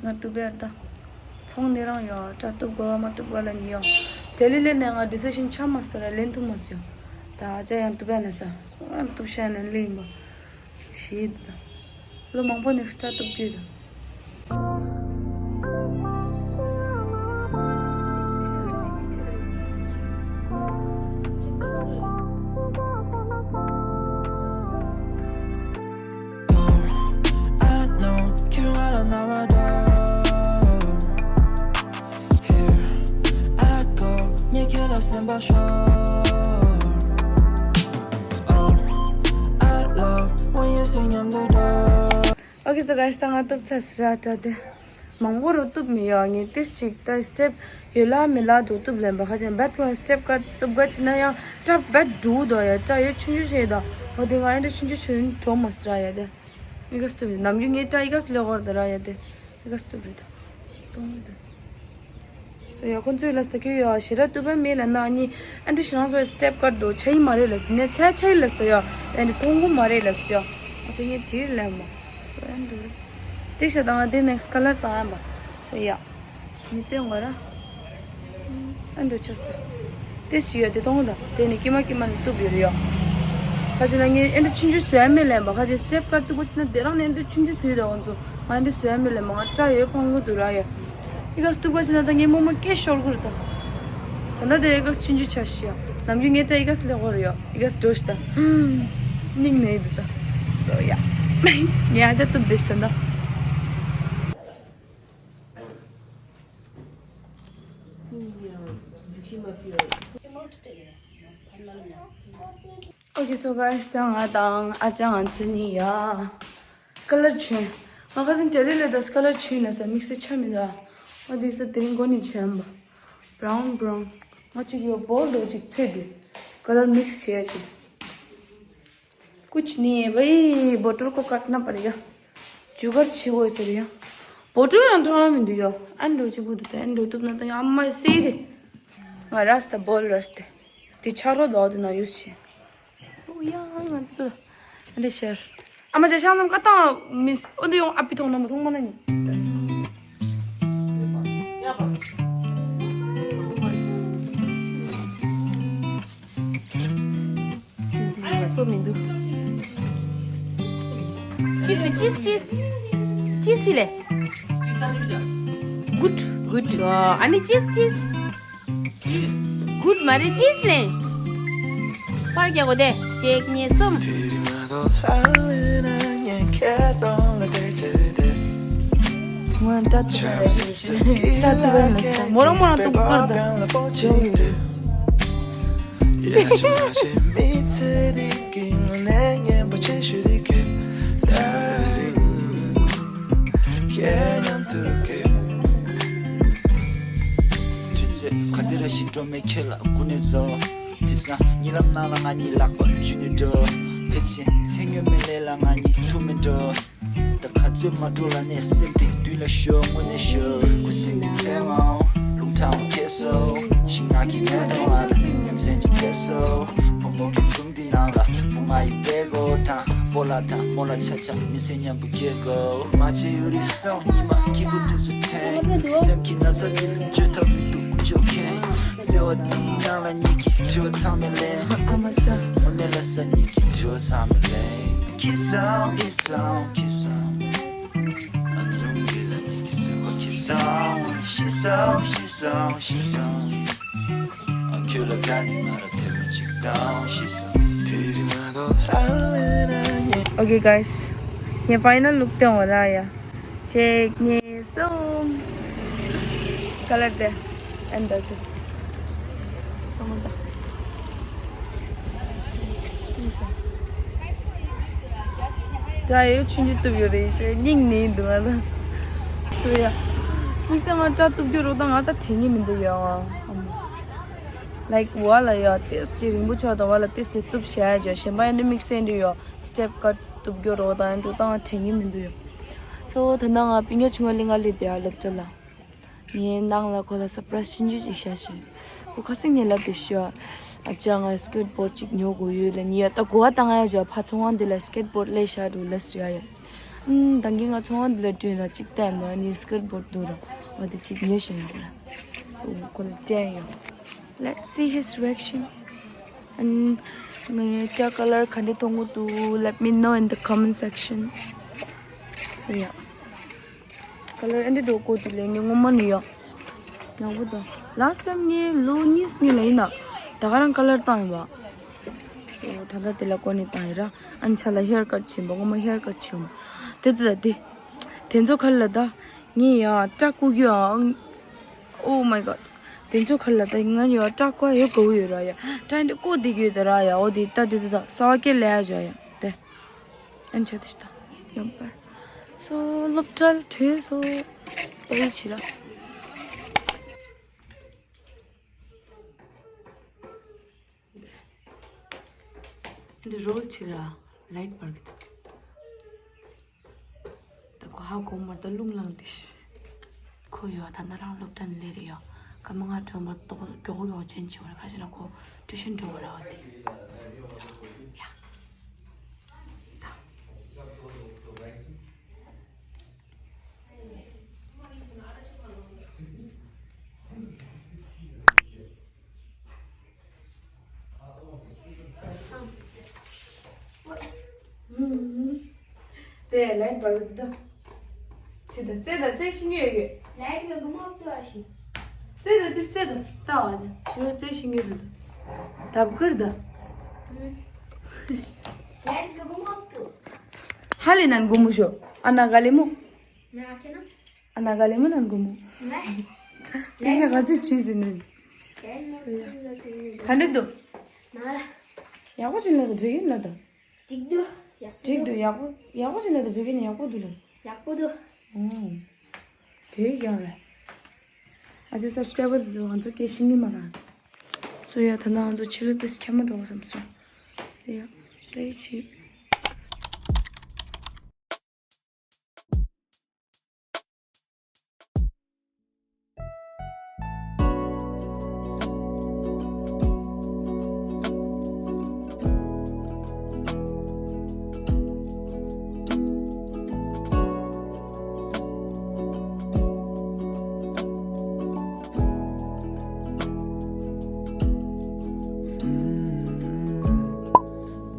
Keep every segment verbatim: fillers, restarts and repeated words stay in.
ང་ཏུ་བེར་ད། ཚོང་ནི་རང་ཡོད་ཏྲ་ཏུ་གོ་བ་མ་ཏུ་གོ་ལ་ནི་ཡོད། ཏེ་ལི་ལེ་ནས་ང་ཌི་སི་ཤན་ཆ་མ་སྟ་ར་ལེན་ཐུ་མ་སི་ཡོད། ད་ཨ་ཅག་ཡང་ཏུ་བེར་ན་ས་ཡང་ཏུ་ཤན་ན་ལེན་པ། ཤི་ད། ལོ་མང་པོ་ནེག་སི་ཏྲ་ཏུ་གི་ད། Okay, so guys, ད་ང་གཏུབ་ཚར་སི་ར་ཏྲ་དེ། མང་པོ་རུ་གཏུབ་མི་ཡོད། ངས་ཏིས་ཅིག་ད་སི་ཊེབ་ཡོད་ལ་མི་ལ་དུ་གཏུབ་ལེན་པ་ཁ་ཅན་བད་ཁོ་སི་ཊེབ་ཀ་གཏུབ་ག་ཅི་ན་ཡང་ཏྲ་བད་འགྲུ་དོ་ཡ་ཏྲ་ཡོད་ཆུང་ཆུང་ཞེ་ད། འོ་དེ་ང་ཡང་ཏྲ་ཆུང་ཆུང་ཞུ་ཡིན་གྲོ་མ་སི་ར་ཡ་དེ། ཨི་ག་གཏུབ་ཡིན་ནམ་རྒྱུན་ངས་ཏྲ་ཨི་ག་སི་ལེ་གོར་དེ་ར་ཡ་དེ། ཨི་ག་སི་གཏུབ་རེད་ད། གཏོང་རེད་ད། སོ་ཡ་ཁོ་ཚོའི་ལ་སྟ་ཁྱོད་ཡ་ཞེ་ར་ཏུ་བ་མེད་ལ་ན་ནི་ཨན་ཏི་ཤི་རང་སོ་ཡ་སི་ཊེབ་ཀ་དོ་ཆ་ཡི་མ་རེད་ལ་སི་ནས་ཆ་ཆ་ཡི་ལ་སོ་ཡ་ཨན་ཏི་ཐོང་གུ་མ་རེད་ལ་སོ་ཡ། ཨ་དེ་ངས་བྲིས་ལེན་མ། སོ་ཡ་འདུག་རེད། ཏིག་ཤ་དང་དེ་ནེག་སི་ཀ་ལར་དང་ཡ་མ། སོ་ཡ། མི་སྟོན་གོ་ར། ཨན་ཏི་ཆ་སྟ། དེ་ཞིག་ཡོད་དེ་གཏོང་དང་དེ་ནི་ཀི་མ་ཀི་མ་ནི་གཏུབ་ཡོད་རེད་ཡོ། ཁ་ཅིག་ལ་ངས་ཨེ་འདྲ་ཆུང་ཆུང་བཟོས་མེད་ལེན་པ་ཁ་ཅིག་སི་ཊེབ་ཀ་གཏུབ་པ་ཅི་ན་དེ་རང་ནས་ཨེ་འདྲ་ཆུང་ཆུང་བཟོས་དང་ང་ཚོ་ང་ཨེ་འདྲ་བཟོས་མེད་ལེན་པ་ང་སྐྲ་ཡོད་ཕང་གི་འདུག་ར་ཡ། ཨི་ག་སི་གཏུབ་པ་ཅི་ན་ད་ངས་རྨོ་མོ་སྐད་ཤོར་གི་རེད་ད། ད་ད་དེ་ཨི་ག་སི་ཆུང་ཆུང་ཆ་ཤི་ཡ། ནམ་རྒྱུན་ངས་ད་ཨི་ག་སི་ལེ་གོ་རེད་ཡོ་ཨི་ག་སི་འགྲོ་ཤི་ད། སྙིང་ནས་འདུག་ད། སོ་ཡ། ངས་ཨ་ཅག་གཏུབ་བསྡད་ཤི་ད་ད། Okay, so guys, ད་ང་དང་ཨ་ཅག་ང་ཚོ་གཉིས་ཡ་ཀ་ལར་བྱོས། ང་ཁ་སང་ཏེ་ལི་ལ་དུས་ཀ་ལར་བྱོས་ན་ས་དམིགས་བསལ་ཆ་མི་འདུག་ཨ་དེ་ས་དེ་རིང་མགོ་ནས་བྱོས་ཡིན་པ། བྷ་རའུན་བྷ་རའུན། ང་གཅིག་ཡོད་བོལ་འདྲ་བོ་གཅིག་ཚེ་འདི་ཀ་ལར་མིག་སི་བྱེད་ཡ་གཅིག कुछ नहीं है भाई, बोतल को काटना पड़ेगा। जुगाड़ छीवो सर या। बोतल ना थोड़ा में दियो। एंड रोजी बोतल तो एंड रोतुप ना तो या अम्मा से रे। ང་ར་སྟ་བོལ་ར་སྟེ། དེ་ཆ་རོ་དོ་དེ་ན་ཡུས་ཤེ། ཨོ་ཡ་ང་ཏུ། ཨ་ལེ་ཤར། ཨ་མ་ཅག་ཤང་ཙམ་ཀ་ཏང་མིས་ཨོ་དེ་ཡོང་ཨ་པི་ཐོང་ན་མ་ཐོང་མ་ན་ནི། སོ་མི་འདུག་ཅིས་ཅིས་ཅིས། ཅིས་ཕི་ལེ། Good, good. ཨ་ནི་ཅིས་ཅིས། Good མ་རེད་ཅིས་ལེ། ཕར་རྒྱག་གོ་དེ་གཅིག་གཉིས་གསུམ། ང་ཏྲ་ཏུ་ར་ཡིན་ཞེས་ཏྲ་ཏུ་ར་ལ་ས་མོ་རང་མོ་རང་ཏུ་ཀུ་ཀར་དང་ཇོ་ཡོད། དུས་ཚོད་ག་འདི་ར་ཞིག་འགྲོ་མེད་ཁྱེད་ལ་སྒུག་ནས་བཟོ། དེང་སང་གཉིད་ལམ་ནང་ལ་ང་གཉིས་ལག་པ་འཇུས་ནས་འགྲོ། ཕལ་ཆེར་མཚན་སྨྱོན་མེད་ལས་ལ་ང་གཉིས་ཐུག་མེད་འགྲོ། ད་ག་ཚོད་མ་འགྲོ་ལ་ནས་སེམས་གཏིང་མདུན་ལ་ཤོར་དངོས་གནས་ཤོར། ཁུ་སིམ་གྱི་མཚན་མོ་རླུང་ཐང་ཁེ་སོ། ཤིང་ནགས་ཀྱི་མེ་ཏོག་ང་ལ་ཉམས་སེམས་ཀྱི་ཁེ་སོ། བུ་མོ་གི་དུང་འདི་ནང་ལ་བུ་ང་ཡི་པད་གོ་དང་སྤོ་ལགས་དང་རྨོ་ལགས་ཆ་ཆ་མི་ཚེ་མཉམ་པོ་སྐྱེལ་དགོས། མ་བྱེད་ཡུ་རི་སོང་ཉི་མ་སྐྱིད་པོ་དུས་སུ་འཐེན། སེམས་ཀྱི་ན་ཚ་འདི་ལ་བཅོས་ཐབས་མི་འདུག་ཀུ་ཅོ་མཁན། བརྩེ་བ་འདིའི་ནང་ལ་ཉིད་ཀྱི་དྲི་བ་ཚང་མས་ལན། ཨ་མ་ཅག་དངོས་གནས་ལ་ས་ཉིད་ཀྱི་དྲི་བ་ཚང་མས་ལན། ཁྱི་སང་ཁྱི་སང་ཁྱི་སང་། ཨ་འཛུམ་གྱི་ལ་ཉིད་ཀྱི་སེམས་པ་ཁྱི་སང་། ཤི་སང་ཤི་སང་ཤི་སང་། ཨ་ཁྱོད་ལ་དགའ་ནི་ང་ལ་དེ་མོ་ཅིག་དང་ཤི་སང་། དེ་རིང་མ་གཏོགས་ལྷ་མེད་ན་ཉེ། Okay, guys. ངས་ཕའི་ནལ་ལུག་སྟོན་བ་ར་ཡ། གཅིག་གཉིས། So, color there and the just. ད་ཡོད་ཆུང་ཆུང་གཏུབ་ཡོད་རེད་ཞེས་སྙིང་ནས་འདུག་ང་ལ། So, yeah. དམིགས་བསལ་ང་སྐྲ་གཏུབ་རྒྱུ་རོགས་ད་ང་ད་དྲན་གྱི་མི་འདུག་ཡ། Like, བ་ལ་ཡ་ཏེས་ཅི་རིང་པོ་ཆགས་དང་བ་ལ་ཏེས་ཏེ་གཏུབ་བྱ་ཡ་ཅོ་གཞན་པ་ཡ་འདི་དམིགས་བསལ་འདི་ཡོད། སི་ཊེབ་ཀ་གཏུབ་རྒྱུ་རོགས་ད་ཡ་འགྲོ་སྟངས་དྲན་གྱི་མི་འདུག་ཡ། So ད་ནང་ང་སྤུན་ཀྱག་ཆུང་བ་གླིང་ག་ལི་དེ་ཡ་སློབ་གྲྭ་ལ། ངའི་ནང་ལ་ཁོ་ལ་སར་པ་རའི་སི་ཆུང་ཆུང་ཅིག་བཞག་ཤིང་། ཁོ་ཁ་སང་ངའི་ལབ་དེ་ཤོད། ཨ་ཅག་ང་སི་ཀེ་ཊི་བོར་ཌི་ཅིག་ཉོ་དགོས་ཡོད་ལ་ཉི་ཡ་ད་གོ་བ་བཏང་ཡ་ཅོ་ཕ་ཚོང་ཁང་འདི་ལ་སི་ཀེ་ཊི་བོར་ཌི་ལས་ཤ་རུ་ལས་ར་ཡ། ཨུམ། ད་གིན་ང་ཚོང་བ་འདི་ལ་བྲོས་ར་གཅིག་བལྟས་མ་ནི་སྐེཊ་བོརྡ་འདུག་ར། འོ་དེ་གཅིག་ཉོས་ཤག་ཡིན་ད་ར། So ཁོ་ལ་སྤྲད་ཡོད། Let's see his reaction. And ངས་སྐྱ་ཀ་ལར་ག་འདྲ་མཐོང་གི་འདུག Let me know in the comment section. So yeah. ཀ་ལར་ཨེ་འདྲ་འགྲོ་གོ་དུ་ལས་ངས་ངོ་མ་ནི་ཡོད། ཡག་པོ་འདུག Last time ངས་ལོ་གཉིས་སྔོན་ལ་ཡིན་ན། ད་ག་རང་ཀ་ལར་བཏང་ཡོད་པ། So ད་ལྟ་དེ་ལ་གོ་ནས་བཏང་ཡོད་ར། ཨ་ནི་ཆ་ལ་ཧེར་ཀཊ་བྱིན་པ་ངོ་མ་ཧེར་ཀཊ་བྱུང་། དེ་དེ་ད་དེ། དེ་ཚོ་ག་ལ་ད། ངས་ཡང་སྐྲ་བཀོག་རྒྱུ་ཨང་། Oh my god. དེ་ཚོ་ག་ལ་ད་ང་ཡང་སྐྲ་བཀོག་ཡོད་དགའ་བོ་ཡོད་ར་ཡ། སྐྲ་འདི་བཀོག་བསྡད་ཀྱི་ཡོད་ད་ར་ཡ། འོ་དེ་ད་དེ་དེ་ད་གསར་པ་སྐྱེ་ལས་ཡ་བྱ་ཡ་དེ། ཨན་ཆ་དེ་ཤི་ད་ཡོང་པར། So སློབ་གྲྭ་ལ་བྲོས་སོ། ད་ཡི་ཆི་ར། འདི་རོལ་ཆི་ར། ལའིཊ་འབར་གི་འདུག་ད་ཁོ་ཧ་གོ་མ་ད་རླུང་ལངས་ཏེ་ཤི། ཁོ་ཡོད་ད་ན་རང་སློབ་གྲྭ་ནས་སླེབས་རེད་ཡོད། སྐར་མ་ལྔ་གྲོན་པ་ཏོག་མགྱོགས་མགྱོགས་ཅན་བྱེད་བར་ཁ་ཤས་ལ་ཁོ་ཊུ་ཤན་འགྲོ་བ་ར་བ་དེ། ཡ། ད། དེ་ལའིཊ་འབར་བ་འདི་ད། ཕྱི་ད་རྩེ་ད་རྩེ་ཤི་ཉོས་ཡོད། ལའིཊ་གི་གུ་མོ་ཏུ་ཨ་ཤི། རྩེ་ད་འདི་རྩེ་ད་ལྟ་བ་ཅན་ཞུ་རྩེ་ཤི་ཉོས་འདུག་ད་བུ་ཁར་ད། ལའིཊ་གི་གུ་མོ་ཏུ། ཧ་ལས་ནན་གོ་མོ་ཤོ། ཨ་ན་ག་ལེ་མོ། ང་ཁྱེད་ན། ཨ་ན་ག་ལེ་མོ་ནན་གོ་མོ། ང་། ཁྱེད་ཤ་ག་ཚོད་ཆི་ཟིན་ནི། ལའིཊ་གི་གུ་མོ་ཏུ། ག་འདྲ་འདུག་ན་ལ། ཡག་པོ་ཞིག་ལ་ད་བོད་ཡིན་ལ་ད། འགྲིག་འདུག་ཡག་འགྲིག་འདུག་ཡག་པོ་ཡག་པོ་ཞིག་ལ་ད་བོད་ཡིན་ཡག་པོ་འདུག་ལ། ཡག་པོ་འདུག་ཨོ། བོད་ཡིན་ཡག་རེད། ཨ་ཅེ་སབ་སི་ཀ་རའི་བར་འདུག་ང་ཚོ་སྐད་ཤེས་ཀྱི་མ་རེད། སོ་ཡ་ད་ནང་ང་ཚོ་ཕྱི་ལོགས་ཏེ་ཁྱམས་མ་འགྲོ་བསམ་སོང་། ཡ། ཏེ་ཕྱི།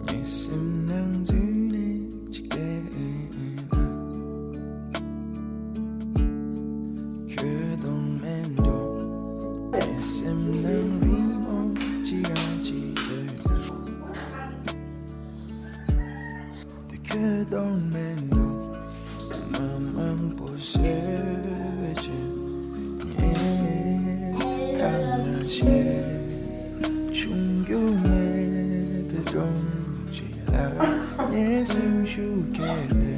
ངའི་སེམས་ནང་འཛུལ་ནས་འཇིག་རྟེན་ཁྱོད་གཏོང་མེད་འགྲོ། ངའི་སེམས་ནང་རི་མོ་ཅི་ཡང་ཅི་འདོད་ན། དེ་ཁྱོད་གཏོང་མེད་འགྲོ། མ་མང་པོ་བཟོས་བྱས་ངས་ཁ་ན་བྱས། ཆུང་རྒྱུ་མེད་པའི་སྒྲོམ་གཅིག་ལ་ངའི་སེམས་ཤུགས་སྐྱེད་ནས།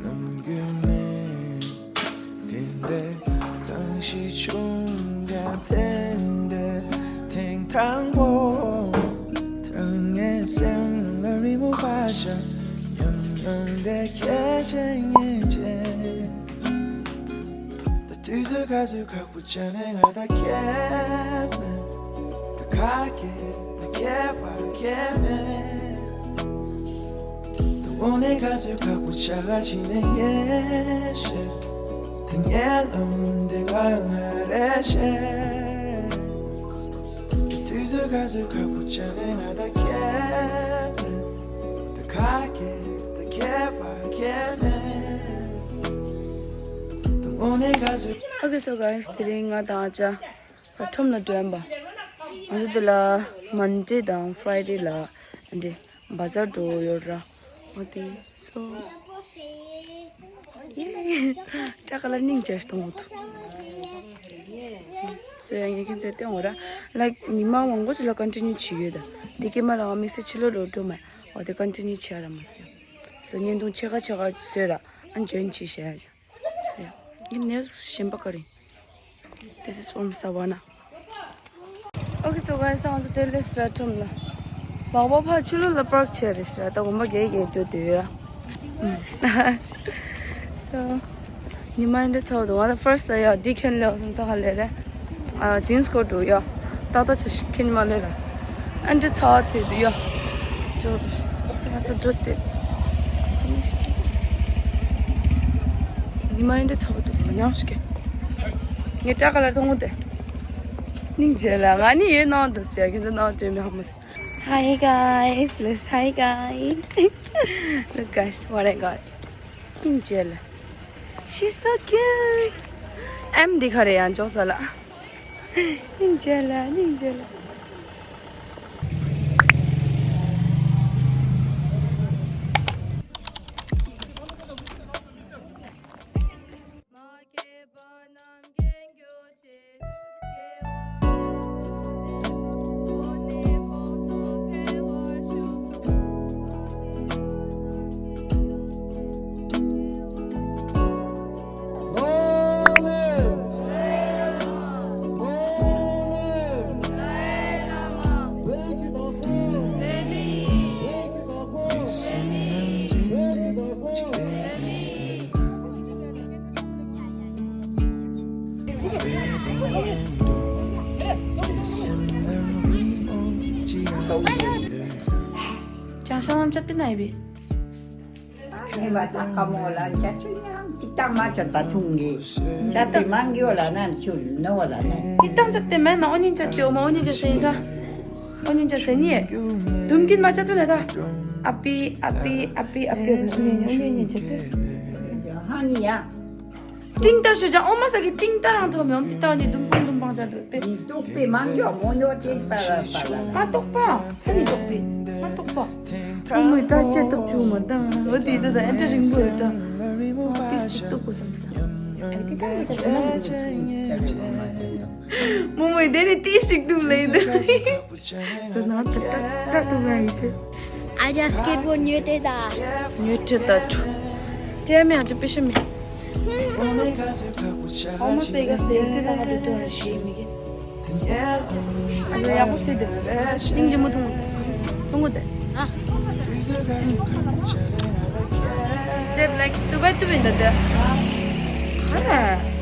ནམ་རྒྱུན་ནས་དེ་འདྲའི་གང་ཞིག་བྱུང་ཀྱང་དེ་འདྲའི་ཐེངས་དང་པོ། ད་ངའི་སེམས་ནང་ལ་རི་མོ་བ་ཞིག་ཉམས་མྱོང་དེ་ཁྱེད་ཅན་ངེད་ཅན། ད་དུས་ཚོད་ག་ཚོད་ཁག་པོ་བྱས་ནས་ང་ད་ཁྱེད་མེད། ད་ཁ་སྐད་ད་སྐད་པ་ཁྱེད་མེད། ད་དངོས་གནས་ག་ཚོད་ཁག་པོ་བྱ་ག་ཕྱིན་ནས་ངས་ཤེས། ད་ངའི་ལམ་དེ་ང་ང་རེ་ཤེས། ད་དུས་ཚོད་ག་ཚོད་ཁག་པོ་བྱས་ནས་ང་ད་ཁྱེད་མེད། ད་ཁ་སྐད་ད་སྐད་པ་ཁྱེད་མེད། ད་དངོས་གནས་ག་ཚོད། Okay, so guys, དེ་རིང་ང་དང་ཨ་ཅག་ཁྲོམ་ལ་འགྲོ་ཡིན་པ། ང་ཚོ་འདི་ལ་མན་ཌེ་དང་ཕ་རའི་ཌེ་ལ་འདི་བ་ཛར་འགྲོ་ཡོད་ར། འོ་དེ་སོ། ཡེ། སྐྲ་ཀ་ལར་སྙིང་རྗེ་གཏོང་འོ་ཐུ། སོ་ཡ་ངས་ཁྱེད་ཚོ་སྟོན་འོ་ར། ལའིཀ་ཉི་མ་མང་པོ་ཅིག་ལ་ཀོན་ཊི་ནིའུ་བྱེད་ཡོད་ད། དེ་གི་མ་ལ་ང་དམིགས་བསལ་ཕྱི་ལོགས་འགྲོ་འགྲོ་མ། འོ་དེ་ཀོན་ཊི་ནིའུ་བྱེད་ཡ་ར་མ་ཟེར། སོ་བརྙན་ཐུང་ཕྱེད་ཀ་ཕྱེད་ཀ་བཟོས་ར། ཨ་ནི་ཇོ་ཡིན་བྱེད་བྱེད་ཡ། ཡ། ངའི་ནེལ་སི་གཞན་པ་ག་རེ། This is from Savannah. Okay, so guys, ང་ཚོ་དེ་ལས་སི་ར་ཁྲོམ་ལ། བག་བག་ཕར་ཕྱི་ལོགས་ལ་པར་ཆེ་རེད་ཤག་ད་གོམ་པ་རྒྱག་རྒྱག་འགྲོ་འདོད་ཡོད། So ཉི་མ་འདི་ཚ་བ་འདུག་ང་ད་ཕར་སི་ལ་ཡ་ཌི་ཁེན་ལ་སོང་ད་ཧ་ལས་རེད། ཨ་ཇིན་སི་ཀོ་ཊི་འདུག་ཡ། ཏག་ཏག་ཆ་ཞིག་ཁྱེད་ཉི་མ་ལས་ར། ཨ་འདི་ཚ་བ་ཚེ་འདུག་ཡ། འགྲོ་འདུག་ང་ད་འགྲོ་དེ། ཉི་མ་ཡིན་འདྲ་ཚ་བོ་འདུག་མ་ཉང་ཞིག་ངས་སྐྲ་ག་ལ་མཐོང་དེ། སྙིང་རྗེ་ལ་ང་ནི་ཡོད་ནང་དུ་ཟེར་ཁྱེད་ཚོ་ནང་དྲན་མི་ཧ་མ་སི། Hi guys, let's hi guys. Look guys, what I got. སྙིང་རྗེ་ལ། She's so cute. ཨེམ་འདི་ག་རེ་ཡང་འཇོག་ས་ལ། སྙིང་རྗེ་ལ། སྙིང་རྗེ་ལ། ཅང་ཤང་ལམ་ཅག་ཏི་ན་ཡི་བི། ཨ་ནི་བ་ད་ཀ་མོ་ལ་འཇའ་ཆུ་ཉམས་ཏིག་ཏག་མ་ཆོད་ད་ཐུང་གི། འཇའ་ཏི་མང་གི་འོ་ལ་ན་ཆུ་ནོ་འོ་ལ་ན། ཏིག་ཏག་འཇའ་ཏི་མེད་ན་ཨོ་ཉིན་འཇའ་ཏི་འོ་མ་ཨོ་ཉིན་འཇའ་སེ་ཡིན་ད། ཨོ་ཉིན་འཇའ་སེ་ནི། དུམ་གིན་མ་ཅག་ཏི་ལ་ད། ཨ་པི་ཨ་པི་ཨ་པི་ཨ་པི་ཨ་པི་ཨོ་ཉིན་འཇའ་ཏི། ཧ་ནི་ཡ། ཏིང་ཏ་ཤུ་ཅང་ཨོ་མ་ས་གི་ཏིང་ཏ་རང་ཐོག་མི་ཨོམ་ཏི་ཏ་ནི་དུམ་པང་དུམ་པང་ཅག་ཏི་པེ། ནི་ཏོག་པེ་མང་གི་མོ་ནོ་ཏེ་པ་ར་པ་ར། མ་ཏོག་པ། ཧ་ནི་ཏོག་པེ། མ་ཏོག་པ། ཨོ་མོའི་ཏྲ་ཅེ་ཏོག་ཆུ་མ་ཏང་། འོ་དེ་ད་ད་ཨེ་ཏྲ་རིང་པོ་རེད་ད། ཏིས་ཅིག་ཏོག་པོ་བསམ་ས། ཨེ་ཏི་ད་ད་ད་ད། མོ་མོའི་དེ་ནི་ཏིས་ཅིག་ཏུ་ལེ་ད། ཟ་ན་ད་ད་ད་ཏུ་ང་ཡི་ཤེ། ཨ་ཅག་སྐེད་པོ་ཉོས་ཏེ་ད། ཉོས་ཏེ་ད་ཐུ། ཏྲེ་མེ་ཨ་ཅག་པེ་ཤ་མེ། ཨོ་མ་པེ་ག་སྟེ་ཙི་ན་ག་དུ་ཏུ་ཧ་ཤེ་མི་གེ། ཨ་ལ་ཡག་པོ་སུས་དེ། སྙིང་རྗེ་མོ་ཐུང་། ཐུང་གོ་དེ། ཨ། Step like ཏུ་བ་ཏུ་བིན་ད་དེ། ཨ་ར།